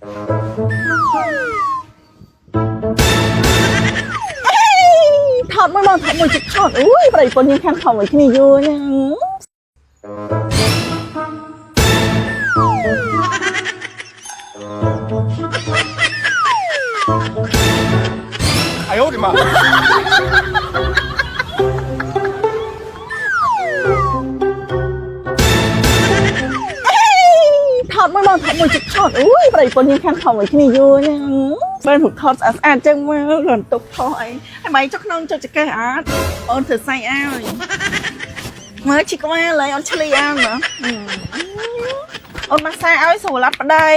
ថតមួយបងថតមួយជិតថតអូយប្តីប្រពន្ធយើងខានថតមួយគ្នាយូរហ្នឹង 哎呦我的妈！ ថតមួយបងថតមួយជិតថតអូយប្តីប្រពន្ធយើងខានថតមួយគ្នាយូរហ្នឹងបានរូបថតស្អាតស្អាតចឹងមកលន់ទុកថតអីហើយម៉ៃចុះក្នុងចុះចកេះអត់អូនធ្វើសៃឲ្យមើលជីក្បាលឡើយអូនឆ្លីអើមើលអូនម៉ាសាឲ្យស្រួលអត់ប្តី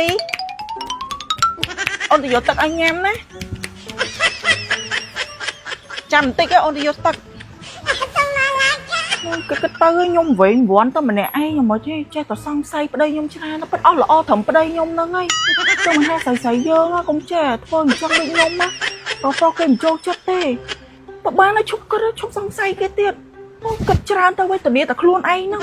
អូនទៅយកទឹកឲ្យញ៉ាំណាចាំបន្តិចអូនទៅយកទឹក គិតគិតទៅខ្ញុំវែងវាន់ទៅម្នាក់ឯងខ្ញុំមកចេះចេះតែសង្ស័យប្តីខ្ញុំច្រើនណាស់ពិតអស់ល្អត្រឹមប្តីខ្ញុំហ្នឹងហើយចង់ថាស្រីស្រីយើងកុំចេះធ្វើអញ្ចឹងដូចខ្ញុំណាប្រុសប្រុសគេមិនចូលចិត្តទេបើបានឲ្យឈប់គិតឈប់សង្ស័យគេទៀតអូគិតច្រើនទៅវិញធានាតែខ្លួនឯងហ្នឹង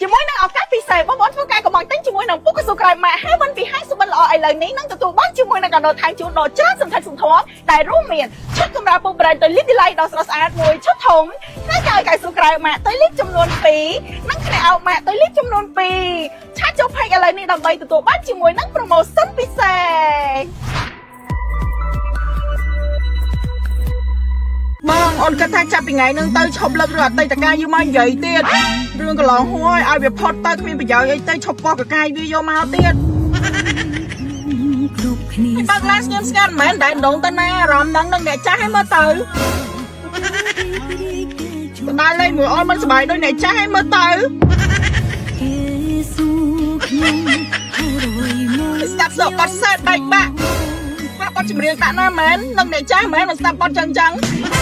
ជាមួយនឹងឱកាសពិសេសបងប្អូនធ្វើការកំងទិញជាមួយនឹងពុកកស៊ូក្រៅម៉ាកហើយមិនពី50បិនល្អឥឡូវនេះនឹងទទួលបានជាមួយនឹងកាដូថែមជូនដ៏ច្រើនសន្ធឹកសន្ធាប់ដែលរួមមានឈុតកម្រាលពូប្រែនទៅលីបឌីឡៃដ៏ស្រស់ស្អាតមួយឈុតធំខ្សែកាយកៅស៊ូក្រៅម៉ាកទៅលីបចំនួន2និងខ្នែអោបម៉ាកទៅលីបចំនួន2ឆាតចូលផេកឥឡូវនេះដើម្បីទទួលបានជាមួយនឹង promotion ពិសេស បងអូនគិតថាចាប់ពីថ្ងៃហ្នឹងទៅឈប់លើករឿងអតីតកាលយូរមកនិយាយទៀតរឿងកន្លងហួយឲ្យវាផុតទៅគ្មានប្រយោជន៍អីទៅឈប់បោះកកាយវាយកមកទៀត គ្រប់គ្នា បើកឡានស្ងៀមស្ងាត់មិនមែនតែដងទៅណាអារម្មណ៍ហ្នឹងនឹងអ្នកចាស់ឲ្យមើលទៅទៅដើរលេងមួយអូនមិនសប្បាយដូចអ្នកចាស់ឲ្យមើលទៅ គេសួរខ្ញុំហើយអ្វីមក ស្ដាប់សក់បាត់សែតបែកបាក់បាក់បាត់ចម្រៀងដាក់ណាមែននឹងអ្នកចាស់មែនមិនស្ដាប់បាត់ចឹងចឹង សា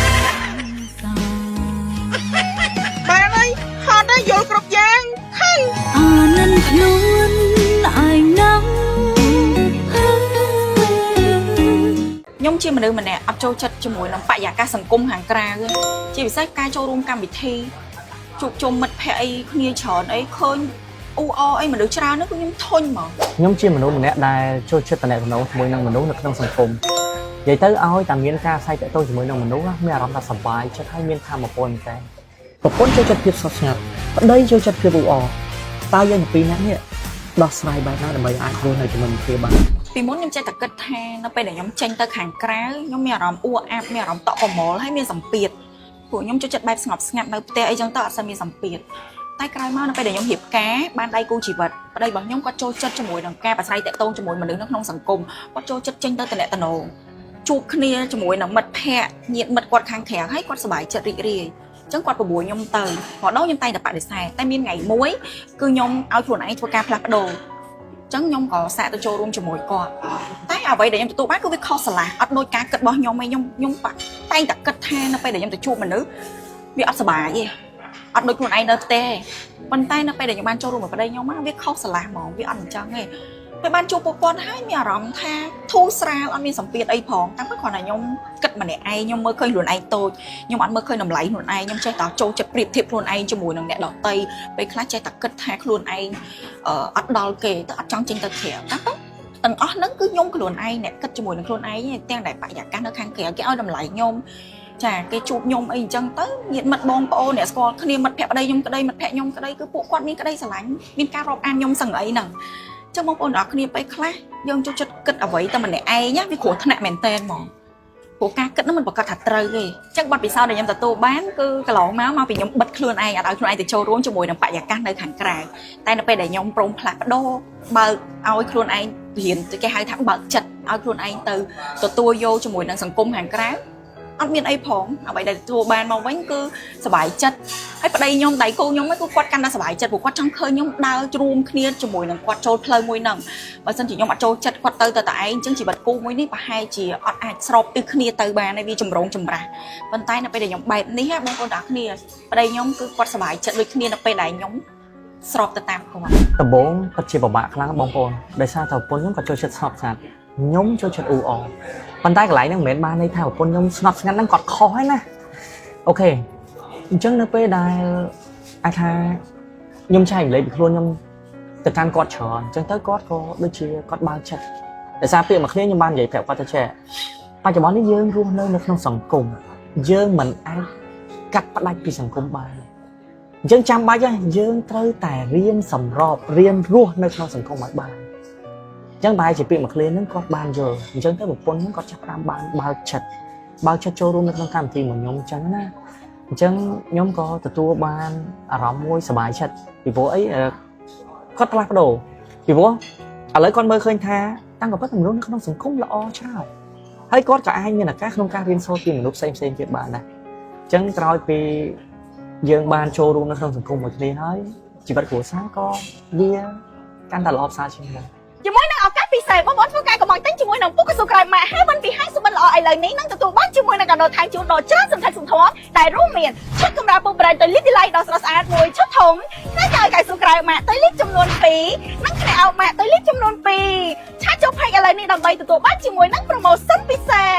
បានហើយហត់ហើយយល់គ្រប់យ៉ាងខឹង អានិនខ្លួនឯងណាំ ខ្ញុំជាមនុស្សម្នាក់អត់ចូលចិត្តជាមួយនឹងបរិយាកាសសង្គមខាងក្រៅទេជាពិសេសការចូលរួមកម្មវិធីជួបជុំមិត្តភ័ក្តិអីគ្នាច្រើនអីឃើញអ៊ូអអីមនុស្សច្រើនហ្នឹងគឺខ្ញុំធុញហ្មង ខ្ញុំជាមនុស្សម្នាក់ដែលចូលចិត្តតំណែងជាមួយនឹងមនុស្សនៅក្នុងសង្គមនិយាយទៅឲ្យតែមានការផ្សាយតាក់ទងជាមួយនឹងមនុស្សណាមានអារម្មណ៍ថាសប្បាយចិត្តហើយមានធម៌ពលមែនតើប្រពន្ធចូលចិត្តភាពស្ងប់ស្ងាត់ប្តីចូលចិត្តភាពអ៊ូអរតើយើងទាំងពីរនាក់នេះដោះស្រាយបែបណាដើម្បីអាចរស់នៅជាមួយនឹងគ្នាបាន ពីមុនខ្ញុំចេះតែគិតថានៅពេលដែលខ្ញុំចេញទៅខាងក្រៅខ្ញុំមានអារម្មណ៍អួអាប់មានអារម្មណ៍តក់ប្រមូលហើយមានសម្ពាធពួកខ្ញុំចូលចិត្តបែបស្ងប់ស្ងាត់នៅផ្ទះអីចឹងទៅអត់សូវមានសម្ពាធតែក្រោយមកនៅពេលដែលខ្ញុំរៀបការបានដៃគូជីវិតប្តីរបស់ខ្ញុំគាត់ចូលចិត្តជាមួយនឹងការប្រស្រ័យតាក់ទងជាមួយមនុស្សនៅក្នុងសង្គមគាត់ចូលចិត្តចេញទៅតំណតំណងជួបគ្នាជាមួយនឹងមិត្តភ័ក្តិញាតិមិត្តគាត់ខាងក្រៅហើយគាត់សប្បាយចិត្តរីករាយអញ្ចឹងគាត់បបួលខ្ញុំទៅរដងខ្ញុំតែងតែបដិសេធតែមានថ្ងៃមួយគឺខ្ញុំឲ្យខ្លួនឯងធ្វើការផ្លាស់ប្ដូរអញ្ចឹងខ្ញុំក៏សាកទៅចូលរួមជាមួយគាត់ តែអ្វីដែលខ្ញុំទទួលបានគឺវាខុសស្រឡះអត់ដូចការគិតរបស់ខ្ញុំឯងខ្ញុំខ្ញុំបាក់តែងតែគិតថានៅពេលដែលខ្ញុំទៅជួបមនុស្សវាអត់សប្បាយទេអត់ដូចខ្លួនឯងនៅផ្ទះទេប៉ុន្តែនៅពេលដែលខ្ញុំបានចូលរួមមួយប្តីខ្ញុំវាខុសស្រឡះហ្មងវាអត់អញ្ចឹងទេពេលបានជួបពួកគាត់ហើយមានអារម្មណ៍ថាធូរស្រាលអត់មានសម្ពាធអីផងតាមពិតគ្រាន់តែខ្ញុំគិតម្នាក់ឯងខ្ញុំមើលឃើញខ្លួនឯងតូចខ្ញុំអត់មើលឃើញតម្លៃខ្លួនឯងខ្ញុំចេះតែចូលចិត្តប្រៀបធៀបខ្លួនឯងជាមួយនឹងអ្នកដទៃពេលខ្លះចេះតែគិតថាខ្លួនឯងអត់ដល់គេទៅអត់ចង់ចេញទៅក្រៅតាមពិត ទាំងអស់ហ្នឹងគឺខ្ញុំខ្លួនឯងអ្នកគិតជាមួយនឹងខ្លួនឯងឯងទាំងដែលបរិយាកាសនៅខាងក្រៅគេឲ្យតម្លៃខ្ញុំចាគេជួបខ្ញុំអីអញ្ចឹងទៅញាតិមិត្តបងប្អូនអ្នកស្គាល់គ្នាមិត្តភក្តិប្តីខ្ញុំក្តីមិត្តភក្តិខ្ញុំក្តីគឺពួកគាត់មានក្តីស្រឡាញ់មានការរាប់អានខ្ញុំសឹងអីហ្នឹងអញ្ចឹងបងប្អូនទាំងអស់គ្នាពេលខ្លះយើងចូលចិត្តគិតអ្វីតែម្នាក់ឯងណាវាគ្រោះថ្នាក់មែនតើហ្មងព្រោះការគិតហ្នឹងមិនប្រកាសថាត្រូវទេអញ្ចឹងបទពិសោធន៍ដែលខ្ញុំទទួលបានគឺកន្លងមកមកពីខ្ញុំបិទខ្លួនឯងអត់ឲ្យខ្លួនឯងទៅចូលរួមជាមួយនឹងបរិយាកាសនៅខាងក្រៅតែនៅពេលដែលខ្ញុំព្រមផ្លាស់ប្ដូរបើកឲ្យខ្លួនឯង រៀនគេហៅថាបើកចិត្តឲ្យខ្លួនឯងទៅទទួលយកជាមួយនឹងសង្គមខាងក្រៅអត់មានអីផងអ្វីដែលទទួលបានមកវិញគឺសប្បាយចិត្តហើយប្តីខ្ញុំដៃគូខ្ញុំហ្នឹងគឺគាត់កាន់តែសប្បាយចិត្តព្រោះគាត់ចង់ឃើញខ្ញុំដើររួមគ្នាជាមួយនឹងគាត់ចូលផ្លូវមួយហ្នឹងបើសិនជាខ្ញុំអត់ចូលចិត្តគាត់ទៅទៅតែឯងអញ្ចឹងជីវិតគូមួយនេះប្រហែលជាអត់អាចស្របទិសគ្នាទៅបានទេវាចម្រូងចម្រាសប៉ុន្តែនៅពេលដែលខ្ញុំបែបនេះបងប្អូនទាំងអស់គ្នាប្តីខ្ញុំគឺគាត់សប្បាយចិត្តដូចគ្នានៅពេលដែលខ្ញុំស្របទៅតាមគាត់ ដំបូងពិតជាពិបាកខ្លាំងបងប្អូនដោយសារតែប្រពន្ធខ្ញុំក៏ចូលចិត្តស្ងប់ស្ងាត់ខ្ញុំចូលចិត្តអ៊ូអរប៉ុន្តែកន្លែងហ្នឹងមិនមែនបានន័យថាប្រពន្ធខ្ញុំស្ងប់ស្ងាត់ហ្នឹងគាត់ខុសហើយណាOK អញ្ចឹងនៅពេលដែលអាចថាខ្ញុំចែករំលែកពីខ្លួនខ្ញុំទៅកាន់គាត់ច្រើនអញ្ចឹងទៅគាត់ក៏ដូចជាគាត់បើកចិត្ត ដោយសារពាក្យមួយគ្នាខ្ញុំបាននិយាយប្រាប់គាត់ទៅចេះបច្ចុប្បន្ននេះយើងរស់នៅនៅក្នុងសង្គមយើងមិនអាចកាត់ផ្ដាច់ពីសង្គមបានអញ្ចឹងចាំបាច់ហ្នឹងយើងត្រូវតែរៀនសម្របរៀនរស់នៅក្នុងសង្គមឲ្យបានអញ្ចឹងបែរជាពាក្យមួយឃ្លាហ្នឹងគាត់បានយល់អញ្ចឹងទៅប្រពន្ធហ្នឹងគាត់ចាប់ផ្ដើមបានបើកចិត្តបើកចិត្តចូលរួមនៅក្នុងកម្មវិធីរបស់ខ្ញុំអញ្ចឹងណាអញ្ចឹងខ្ញុំក៏ទទួលបានអារម្មណ៍មួយសប្បាយចិត្តពីព្រោះអីគាត់ផ្លាស់ប្ដូរពីព្រោះឥឡូវគាត់មើលឃើញថាតាំងក៏ពិតមនុស្សនៅក្នុងសង្គមល្អច្រើនហើយគាត់ក៏អាចមានឱកាសក្នុងការរៀនសូត្រពីមនុស្សផ្សេងផ្សេងៗទៀតបានដែរអញ្ចឹងក្រោយពីយើងបានចូលរួមនៅក្នុងសង្គមមួយគ្នាហើយជីវិតគ្រួសារក៏វាកាន់តែល្អប្រសើរជាងមុន ជាមួយនឹងឱកាសពិសេសបងប្អូនធ្វើការកំងទិញជាមួយនឹងពុកកស៊ូក្រៅម៉ាហើយមិនពីហើយសុបិនល្អឥឡូវនេះនឹងទទួលបានជាមួយនឹងកាណូថែមជូនដ៏ច្រើនសន្ធឹកសន្ធាប់ដែលរួមមានឈុតកម្រាលពូប្រែនទៅលីបឌីឡៃដ៏ស្រស់ស្អាតមួយឈុតធំខ្សែកៅកៅស៊ូក្រៅម៉ាទៅលីបចំនួន2និងខ្នែអោបម៉ាទៅលីបចំនួន2ឆាតចូលផេកឥឡូវនេះដើម្បីទទួលបានជាមួយនឹង promotion ពិសេស។